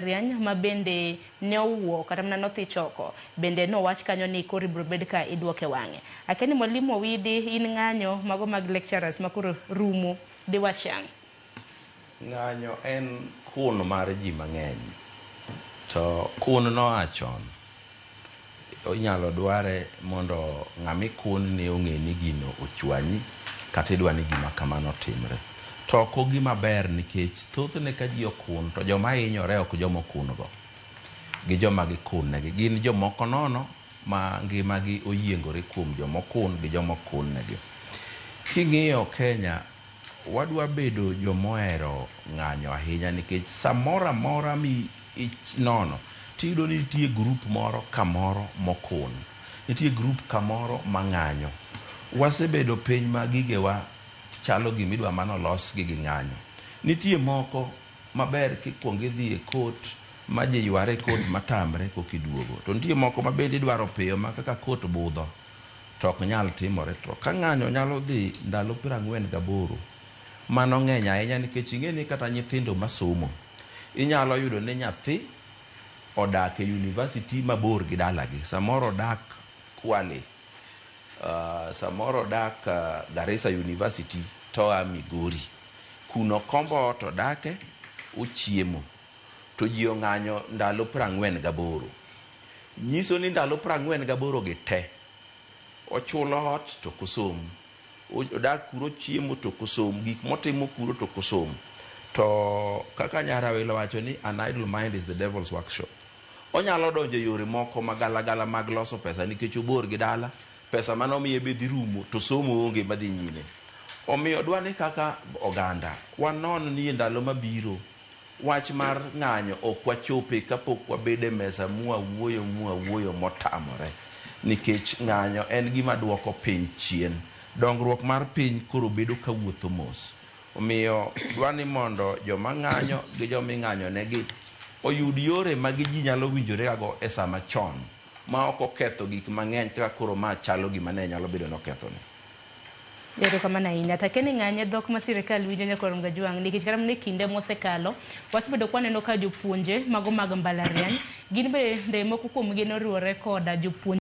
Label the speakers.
Speaker 1: Riany ma bende ne owuo kata mana nothich oko bende nowach kanyo ni koro ibiro bed ka iduoke wang'e. Akia ni Mwalimu Owidi in ng'anyo mago mag lecturers ma koro rumo diwach ang'?
Speaker 2: Ng'anyo en kun mar ji mang'eny to kun noa chon. Inyalo dware mondo ng'ama ikun ni ong'e ni gino ochwanyi kata idwa ni gima kamano otimre. To ok ogima ber nikech thothne ka ji okun to joma hinyore ok joma okun go gi joma gikun negi. Gin jomoko nono ma ngimagi oyiengore kuom joma okun gi joma okun negi. King'iyo Kenya, wadwa bedo jomohero ng'anyo ahinya nikech samoro amora mi nono tiyudo ni nitie group moro kamoro mokun, nitie group kamoro mang'anyo. Wasebedo piny ma gigewa chalo gima idwa mana olosgi gi ng'anyo. Nitie moko maber kikwongo idhi e court ma ji yware e court matamre koka iduogo. To nitie moko ma bende idwaro piyo ma kaka court budho to ok nyal timore. To ka ng'anyo nyalo dhi ndalo 48, mano ng'eny ahinya nikech ing'e ni kata nyithindo masomo, inyalo yudo ni nyathi odak e university mabor gi dalagi. Samoro odak Kwale, samoro odak Garissa University to oa Migori. Kuno kombo ot odake, ochiemo. To ji ong'anyo ndalo 48. Nyiso ni ndalo 48 gi te, ochulo ot to ok osom. Odak kuro ochiemo to ok osom. Gik motimo kuro to ok osom. To kaka Nyarawelo wacho ni an idle mind is the devil's workshop. Onyalo donjo e yore moko magalagala mag loso pesa nikech obor gi dala, pesa mane omiye be dhi rumo to somo onge madhi nyime. Omiyo dwa ni kaka oganda wanon ni e ndalo mabiro wach mar ng'anyo ok wachope kapok wabedo e mesa mwawuoyo mwawuoyo motamore nikech ng'anyo en gima duoko piny chien. Dongruok mar piny koro bedo kawuotho mos. Omiyo dwa ni mondo joma ng'anyo gi joma ing'anyo negi oyud yore ma gi ji nyalo winjore go e sama chon ma ok oketho gik mang'eny kaka koro ma chalo gima ne nyalo bedo noketho ni.
Speaker 1: Erokamano ahinya. To akia ni ng'anye dhok ma sirikal winjo nyakwar Ngajwang' nikech kata mana e kinde mosekalo wasebedo kwaneno ka jopuonje mago mag mbalariany gin bende moko kuomgi noriwore koda jopuonje.